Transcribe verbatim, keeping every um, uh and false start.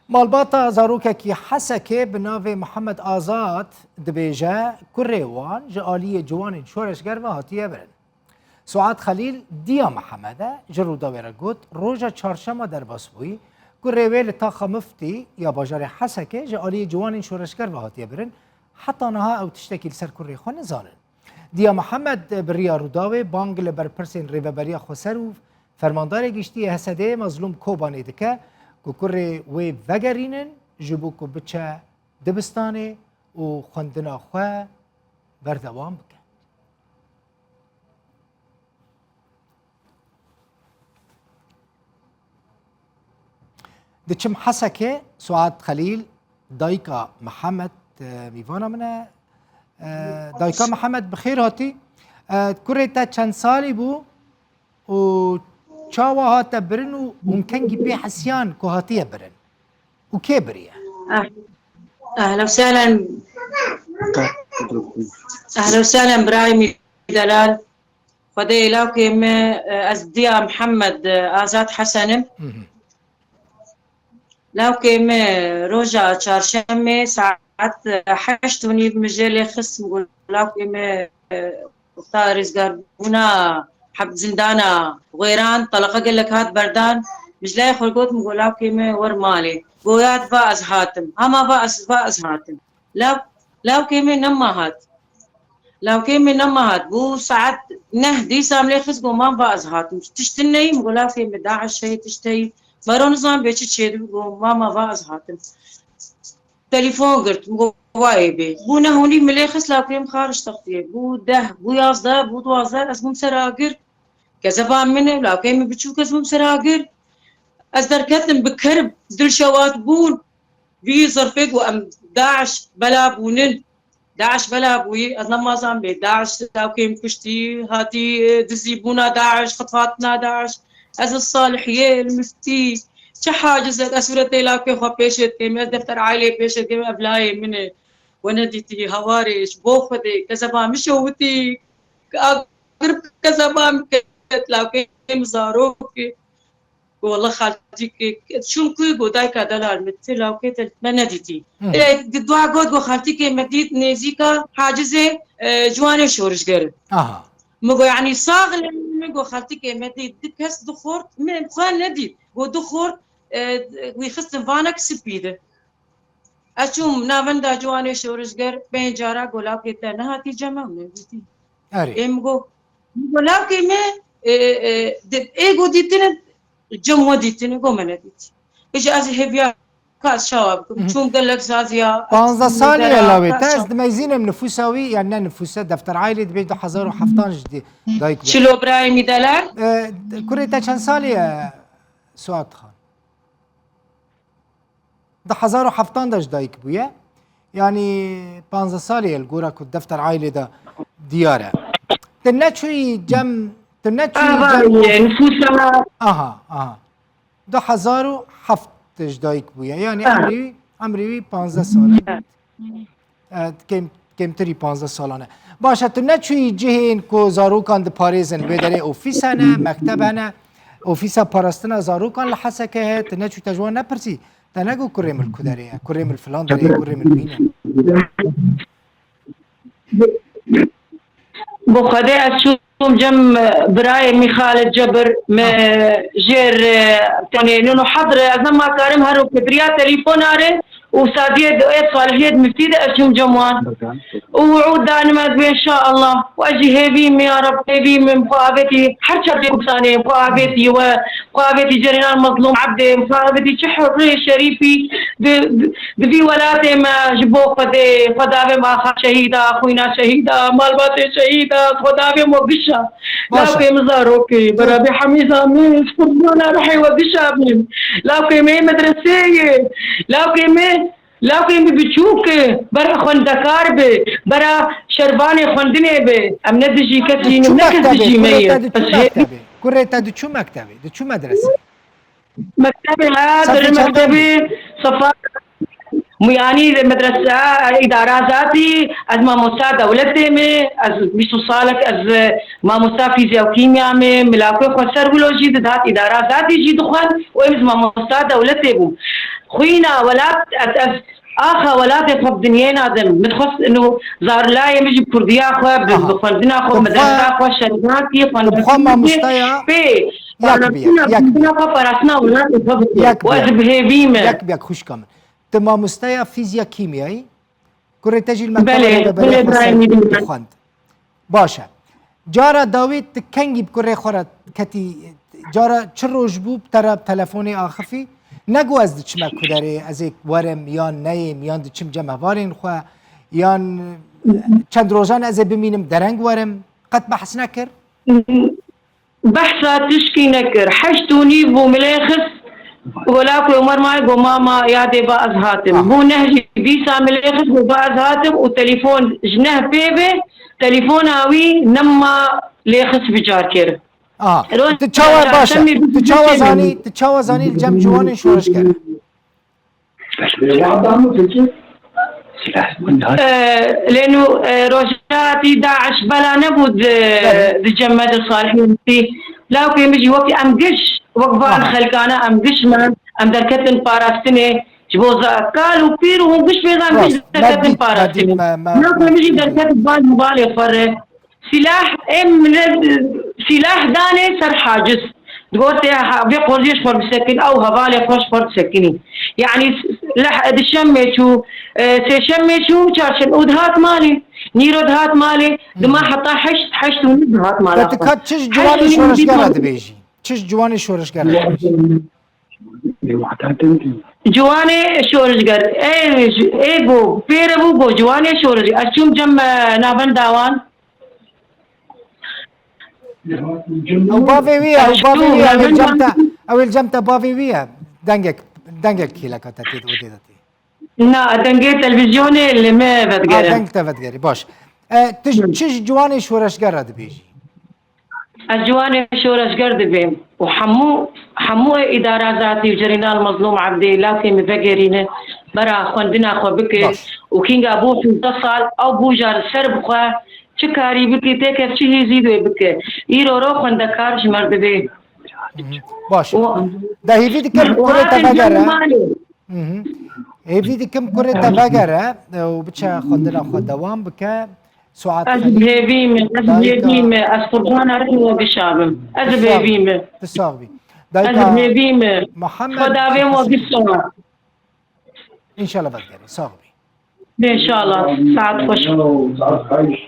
Malbata zarokekî Hesekê bi navê Mihemed Azad dibêje, kurê wan ji aliyê ciwanên şoreşger ve hatiye birin. Suad Xelîl, diya Mihemed e, ji Rûdawê re got, roja çarşema derbas bûyî, kurê wê li taxa miftî ya bajarê Hesekê ji aliyê ciwanên şoreşger ve hatiye birin, heta niha ew tiştekî li ser kurê xwe nizanin. Diya Mihemed bi riya Rûdawê bang li berpirsên Rêveberiya Xweser û Fermandarê Giştî yê H S D'ê Mezlûm Kobanê dike ku kurê wê vegerînin ji bo ku biçe dibistanê û xwendina xwe berdewam bike. Diçim Hesekê, Suad Xelîl, dayika Mihemed, e, mîvana min e. E, dayika Mihemed, bi xêr hatî. E, kurê te çend salî bû û çawa hate birin û hûn kengî pê hesiyan ku hatiye birin? Û kê biriye? Eh, ehlen sehlen. Ehlen sehlen birayê min delal. Xwedê lawkê me, e, ez diya Mihemed, e, Azad Hesen im. Hı hı. Lawkê me roja çarşemê saet, e, heşt û nîv min jê lê xist, min got, lawkê me, e, wexta rêzgarbûna heb-, zindana Xwêran, teleqa gelek hat berdan, min ji layê xwe got, min got, lawkê me wer malê. Got, ya diva ez hatim. Hema va ez, va ez hatim. Law-, lawkê me nema hat. Lawkê me nema hat. Bû saet neh dîsa min lê xist, got, mam va ez hatim. Tişt tune yî? Min got, lawkê me, DAIŞ heye, tişt heye. Mero nizan bê çi çêdibî, got, mama va ez hatim. Telefon girt, min got, wayê bê. Bû neh û nîv min lê xist, lawkê min xaric textiyê. Bû deh, bû yazdeh, bû duwazdeh, ez bûm ser agir. Kezeba min e, lawkê min biçûk, ez bûm ser agir. Ez derketim bi kerb, dilşewat bûn. Vî zerfê ku em DAIŞ bela bûnin. DAIŞ bela bûyî, ez nema zan bê. DAIŞ lawkê min kuştî, hatî, e, dizîbûna DAIŞ, xitfatina DAIŞ. Ez li Salihiyê, li miftî. Çi haciz e, ez sûretê lawkê xwe pêşê dikêm, ez defter aileyê pêşê dikêm, ev layê min e. We nedîtî, hewarê, ji bo Xwedê, kezeba min şewitî. Agir kezeba min ket, lawkê min zarok e. Got, wele xaltîkê, çûm ku, got, dayika delal min, tu lawkê te me nedîtî. Hı. E, dua got, got, xaltîkê me dît nêzîka hacizê, e, ciwanê şorişger in. Aha. Min got, yanî sax lê min, got, xaltîkê me dît, du kes, du xort, min xwe nedît. Got, du xort, e, wî xistin vanek spî de. Ez çûm navenda ciwanê şorişger, pênc cara got, lawkê te nehatî cem me, min nedîtî. Erê. Ê min got, min got, lawkê me, e, e, di, ê got dîtine, cem we dîtine, got me nedîtî. Ê ji ez hêviya ka ez çawa bikim? Hı hı. Çûm gelek saziya, Panzdeh salî ye lawê te, ez dimeyzînim nifûsa wî, yani ne nifûse, defter ailê dibê du hezar û heftan ji dî dayik bû. Çilo birayê min delal? E, kurê te çend salî ye, Suat Xan? Di hezar û heftan de ji dayik bûye. Yanî panzdeh salî ye li gora ku defter ailê de diyar e. Tu neçûyî cem, tu neçûyî cem. Aha, aha. Du hezar û heft ji dayik bûye. Yanî emrî wî, emrî wî panzdeh sal e. E, kêm-, kêmtirî panzdeh salan e. Baş e, tu neçûyî cihên ku zarokan diparêzin, wê derê ofîs hene, mekteb hene, ofîsa parastina zarokan li Hesekê heye, tu neçû te ji wan nepirsî, te negot kurê min li ku derê ye, kurê min li filan derê ye, kurê min bîne. Bo Xwedê ez çûm cem, e, birayê min Xalid Cebir, me jêr, e, tenê nûno hedre, ez nema karim her weke biriya telefon are û sadiyê di ê salihiyê di miftî de ez çûm cem wan. Û û danim ez bê inşaallah. Û ez jî hêvî min ya Reb, hêvî min bi xwe avêtî her çepê Kurdistanê, bi xwe avêtî we, bi xwe avêtî Cerînan Mezlûm Ebdê, bi xwe avêtî çi hurrê şerîfî di, di, Di vî welatê me ji bo Xwedê, xwe davêm axa şehîda, xwîna şehîda, malbatê şehîda, xwe davêm we gişa. Baş e. Lawkê min zarokê, bera bê hemîza min, sifir bûna rihê we gişa bîn. Lawkê me yê medresê ye. Lawkê me, lawkê min biçûk e, bera xwendekar be, bera şervanê xwendinê be. Em ne dijî kesî ne, ne kes dijî me ye. Kurê te di çi mektebê? Kurê te di çi mektebê? Di çi medresê? Mektebê, ha, Sefê çendemî? Mektebê sefa Yanî medrese, îdara zatî, ez mamosta dewletê me, ez bîst salek ez mamosta fîzya û kîmya me, milakoy xwe ser wilo jî dihat îdara zatî jî dixwend û em ji mamosta dewletê bû. Xwîna welat, ez, ez axa welatê xwe bi dinyê nadim. Min xwest ino zarlayê min ji kurdiya xwe, bi, Aha. bi xwendina xwe, Tu bi xwe, medresa xwe, şervatî, tu bi xwe xwendina mamostaya pê, yek bi yek, parastina yek bi xwendina yek. xwe, parastina welatê xwe bike. Yek bi Û ez yek. bi hêvî me. Yek bi yek xwişka min. Tu mamosteya fîzya kîmyayî, kurê te jî li Belê, mekteba Rêveberiya belê, Xweser Ibrahîmî dixwend. Baş e. Cara dawî tu kengî bi kurê xwe re ketî, cara çi roj bû bi te re telefonê axifî? Ne ku ez diçime ku derê, ez ê werim yan neyêm, yan diçim cem hevalên xwe, yan çend rojan ez ê bimînim dereng werim. Qet behs nekir? Behsa tişkî nekir. Heşt û nîv bû, milê xist. Wela ku Omer mayê, got, "Mama, yadê ba ez hatim." Ah. Bû neh jî dîsa milê xist, got, "Ba ez hatim." Û telefon ji neh pê ve, telefona wî nema lê xist bi carkê re. Ah. Roj Tu çawa, baş e. çarşemê Tu çawa bîst û yekê zanî, tu çawa zanî li cem ciwanên şoreşger e? Ee, lê nû, e, rojatî DAIŞ bela nebû di, Belê. di cem me de Salihê Mesîh. Lawkê min jî wekî em giş, wek van Aha. xelkana em giş me, em derketin parastinê. Ji bo za-, kal û pîr û hûn giş bêzan giş Rast, me derketin dît, me parastinê. dît, me, me, Lawkê me min jî dît. derket van hevalê xwe re. Sîlah, em ne, sîlah danê ser haciz. Digot, "Tê ha-, vê qoziyê ji xwe bisekin, ew hevalê xwe ji xwe disekinî." Yanî, leh, dişemê çû, e, sêşemê çû, çarşemê û dihat malê. Nîro dihat malê, dima Hı. heta heşt, heşt û nîv dihat mala Te xwe. dikat çi ji Heşt ciwanê û nîv şoreşgera dihat dibêjî? Çi ji ciwanê şoreşgera dibêjî? Ciwanê şoreşger, ê, ê go, pêre bû go, ciwanê şoreşger. Ez çûm cem, e, navenda wan. Ew bavê wî ye, ew bavê wî ye, ew ê cem te, ew ê cem te bavê wî ye. Dengek, dengek kêleka te tê, odê de tê. Na, dengê televîzyonê li me Ha, vedigere. deng te vedigerî, baş. E, tu Hı. çi ji ciwanê şoreşger re dibêjî? Ez ciwanê şoreşger dibêm û hemû, hemû îdara zatî û Cerînal Mezlûm Ebdî, lawkê min vegerîne, bera xwendina xwe bike Baş. û kînga bû hevdeh sal, ew bûja li ser bixwe, çi karî bike, têkev çi hêzî wê bike. Îro ro xwendekar ji me re divê. Hı hı. Baş. Û De hêvî dikim û kurê te hatin vegere. cem malê. Hı hı. Hêvî dikim kurê te vegere, e, û biçe xwendina xwe dewam bike. Suat Ez Xelîl, bi hêvî me, ez bi dayika hêvî me, ez qurbana rihê we gişa bim. Ez Tu bi sax hêvî bî, me. tu sax bî. Ez bi Dayika hêvî me. Muhammed Xwedavê we Huseyîn. gişa. Înşallah vedigerî, sax bî. Înşallah, saet xweş.